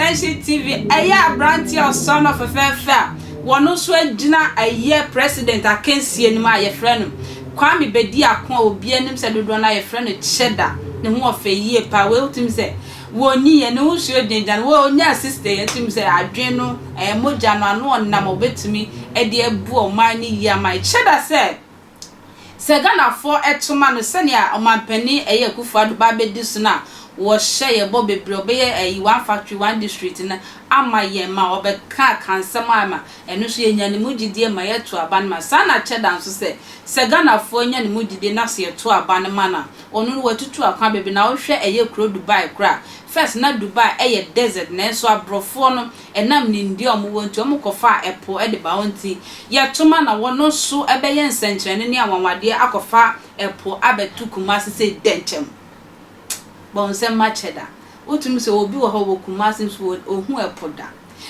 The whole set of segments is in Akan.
Attention TV, ɛyɛ aberanteɛ a ɔsɔ no fɛfɛɛfɛ a wɔno nso agyina ɛyɛ president akansie no mu a yɛfrɛ no Kwame Bediako a obiara nim sɛ dodoɔ no a yɛfrɛ no Cheddar. Ne ho ɔfɛ yie paa. Wei wotumi sɛ wɔnyi yɛn ne ho suo gyinagyina no wɔnya sister yɛn tumi sɛ adwene no ɛyɛ mogya no ano ɔnam a obetumi de abu ɔman no yie ama yɛ. Cheddar sɛ sɛ Ghanafoɔ to ma no sɛnea ɔmanpanin ɛyɛ Akufo Addo ba abɛdi so no a, wɔhyɛ yɛ bɔ bebree, ɔbɛyɛ ɛyi one factory one district no ama yɛn ma ɔbɛka ka nsɛm ama ɛno nso yɛnya ne mu gyidie ma yɛto aba no ma. Saa na Cheddar nso sɛ sɛ Ghanafoɔ nya ne mu gyidie na sɛ yɛto aba no ma no a, ɔno no watutu akwan bebree. Na wohwɛ ɛyɛ kuro Dubai koraa, first na Dubai ɛyɛ desert, nanso aborɔfoɔ no Ɛnam nimdeɛ a wɔwɔ nti, wɔkɔfaa ɛpo de ba hɔ nti, yɛto ma na wɔno nso bɛyɛ nsɛnkyerɛnne ne anwanwadeɛ akɔfa ɛpo abɛto Kumasi sei dɛnkyɛm. Bɔ nsɛm ma kyɛ da. Wotumi sɛ obi wɔ hɔ wɔ Kumasi nso ɔhu ɛpo da.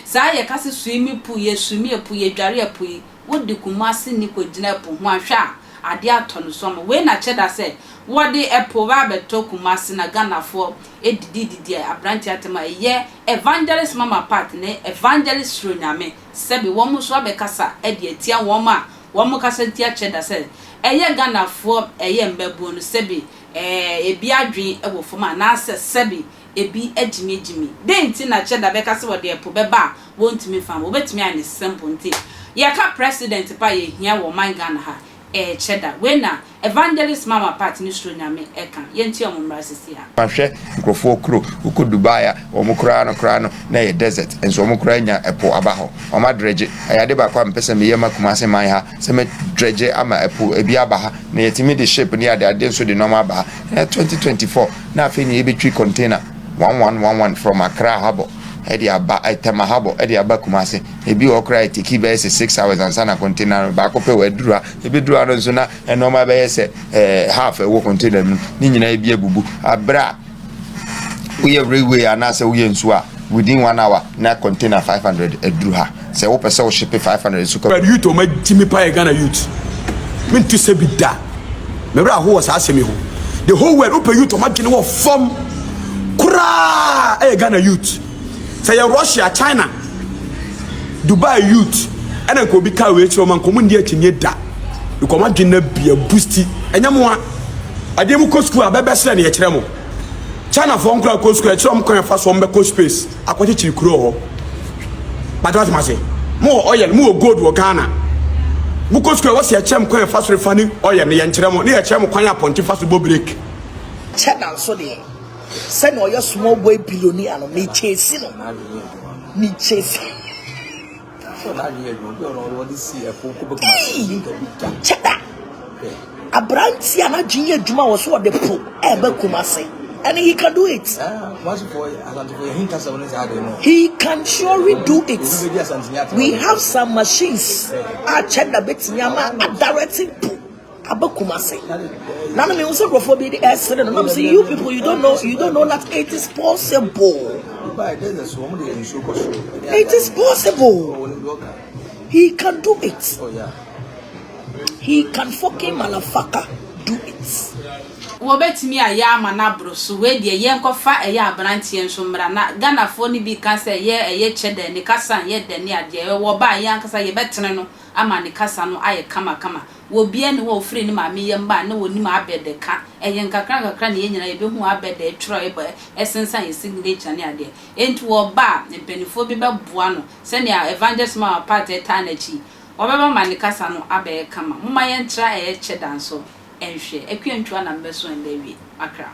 Saa yɛka se swimming pool, yɛ swimmi ɛpo, yɛdware ɛpo yi, wode Kumasi ni kɔgyina ɛpo ho a, hwɛ a, adeɛ atɔ no so ama. Wei na kyɛ da sɛ wɔde ɛpo ba abɛtɔ Kumasi na Ghanafoɔ didi didi aberanteɛ atɛm a ɛyɛ Evangelist Mama Pat ne Evangelist Suro Nyame sɛbe wɔn nso abɛkasa de atia wɔn a wɔn kasa tia Cheddar sɛ ɛyɛ Ghanafoɔ ɛyɛ mmabuo no sɛbe ɛɛ ebi adwen wɔ fam anaasɛ sɛbe ebi agyimi agyimi. Dɛn nti na Cheddar bɛka sɛ wɔde ɛpo bɛba a wɔntumi mfa mma? Wɔbɛtumi ayɛ no simple nti yɛka President pa a yɛhia wɔ ɔman Ghana ha ɛɛ Cheddar. Wei na Evangelist Mama Pat ne Suro Nyame ɛka. Yɛntie ɔmo mmra sisi a. Hwɛ nkurɔfoɔ kuro, wokɔ Dubai a, wɔn koraa no koraa no na ɛyɛ desert, nso wɔn koraa anya ɛpo aba hɔ. Wɔn adrɛgye. Ɛyɛ ade baako a mepɛ sɛ meyɛ ma Kumasi man ha, sɛ mɛ dredge ama ɛpo ebi aba ha, na yɛtumi de ship ne ade ade nso de nneɛma aba ha. Ɛyɛ 2024 na afei na yɛbɛtwi container 1111 from Accra harbour ɛde aba, Tema harbour ɛde aba Kumasi. Ebi wɔ hɔ koraa ɛteki bɛyɛ sɛ 6 hours ansa na container no baako pɛ wɔ aduru ha. Ebɛduru ha no nso na nneɛma bɛyɛ sɛ half ɛwɔ container mu ne nyinaa ebi abubu. Abere a woyɛ railway anaasɛ woyɛ nsuo a, within one hour na container 500 aduru ha. Sɛ wopɛ sɛ woship 500 nso kɔ. Youth ɔma gyimi pa yɛ Ghana youth. Mentu sɛ bi da. Mewura aho wɔ saa asɛm yi ho. The whole world, wopɛ youth ɔma dwene wɔ fam koraa, ɛyɛ Ghana youth. Sɛ yɛ Russia, China, Dubai youth ɛna nka obi kaa wei kyerɛ ɔma nka ɔmo nni akyinnye da, because ɔmo adwene na bia boost. Ɛnyɛ mo a adeɛ mu kɔ school a bɛbɛsrɛ ne yɛkyerɛ mo. Chinafoɔ nkora kɔ school, ɛkyerɛ ɔmo kwan ɛfa so ɔmo bɛkɔ space akɔkyekyere kuro wɔ hɔ. Bàtɛ wàtí ma se mo wɔ oil, mo wɔ gold wɔ Ghana. Mo kɔ school, ɛwɔ sɛ yɛkyerɛ mo kwan ɛfa so refa ne oil no. Yɛnkyerɛ mo ne yɛkyerɛ mo kwan apɔnkye fa so bɔ break. Cheddar nso deɛ, sɛnea ɔyɛ small boy billionaire no, mekyɛsi no, mekyɛsi. Hey, Cheddar, aberanteɛ a n'adwene yɛ adwuma wɔ so, ɔde po ɛɛbɛ Kumase, and he can do it. He can surely do it. We have some machines a Cheddar betumi ama adirecting po aba Kumase. Na no mehu sɛ nkurɔfoɔ bi de ɛsere no, nam sɛ you people, you don't know that it is possible. It is possible. He can do it. He can fucking motherfucker do it. Wɔbɛtumi ayɛ ama no aboro so. Wei deɛ, yɛnkɔfa ɛyɛ aberanteɛ nso mmra na Ghanafoɔ no bi ka sɛ ɛyɛ ɛyɛ kyɛ dɛ ne kasa nyɛ dɛ ne adeɛ ɛwɔ ba a, yɛn ankasa yɛbɛtene no ama ne kasa no ayɛ kamakama. Wɔbia ne hɔ a ofiri ne maame yam ba a na wɔnim abɛdɛ ka. Ɛyɛ nkakra nkakra na yɛn nyinaa yɛbɛhu abɛdɛ ɛtwerɛ ɛbɔ ɛsensan yɛ signature ne adeɛ. Enti wɔba a, mpanimfoɔ bi bɛboa no sɛnea Evangelist Mama Pat ɛtaa n'akyi, wɔbɛba ma ne kasa no abɛyɛ kama. Momma yɛntra ɛyɛ kyɛ da nso nhwɛ Akua Ntwa na mbɛso ɛndɛ awie akra.